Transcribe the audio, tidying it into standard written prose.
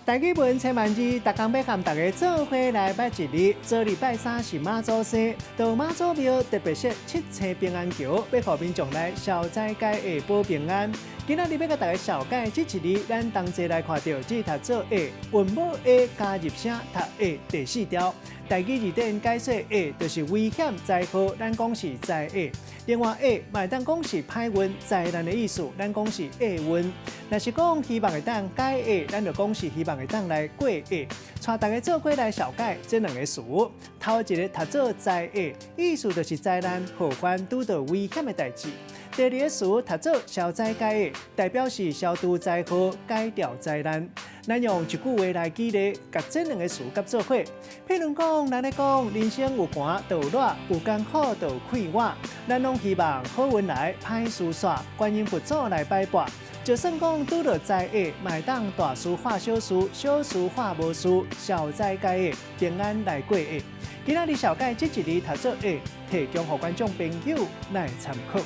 台語文千萬字，逐工欲佮大家做伙來捌一字。昨禮拜三是媽祖生，到媽祖廟特別設七星平安橋，欲予民眾來消災解厄保平安。今仔日欲共大家紹介這一字，咱同齊來看著，這讀做厄，韻母 A 加入聲讀厄第四調。台語字典解說厄就是危險災禍，咱講是災厄。另外厄嘛會當講是歹運災難的意思，咱講是厄運。若是講希望會當解厄，咱就講是希望會當來過厄。帶大家做伙來紹介這兩個詞，頭一個讀做災厄，意思就是災難、禍患、拄著危險的代誌。第二個詞讀做消災解厄，代表是消除災禍、解掉災難。咱用一句話來舉例，共這兩個詞佮做伙。譬如講，咱咧講人生有寒就有熱，有艱苦就有快活。咱攏希望好運來，歹事煞，觀音佛祖來擺跋。就算講拄著災厄，嘛會當大事化小事，小事化無事，消災解厄，平安來過厄。今仔日紹介這一字讀做厄，提供予觀眾朋友來參考。